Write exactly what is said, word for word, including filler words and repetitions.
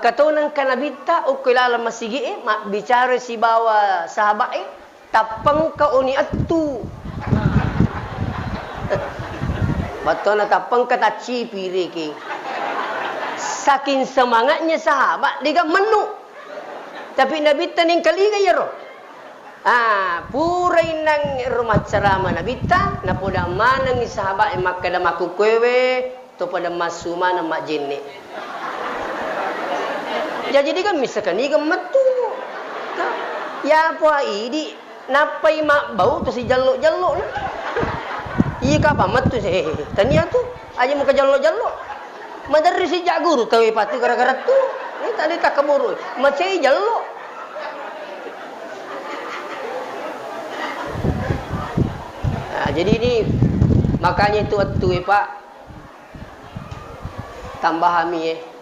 Katonang ka Nabitta, okko laleng masigi'e, mabbicara sibawa sahaba'e, tappengka oni ettu. Mattona tappengka taccipi reke. Saking semangatnya sahabat, dega mennu. Tapi Nabitta nengkalinga iyaro. Ah, purai nang ero maccarama Nabitta, napoda manengngi sahabat e makkeda makkukkuewe, to pada massu maneng majjenne. Jaji dega missakani ga mettu. Nah, ya apa idi nappai mabbau to sijallo-jallo na. Iya kapang mettu se, tania tu, aja muka jallo-jallo. Maderri sijak guru tawe patu gara-gara tu. Ini tadi tak keburu. Macai jallo. Nah, jadi ini makanya itu ettu e, Pak. Tambahami e.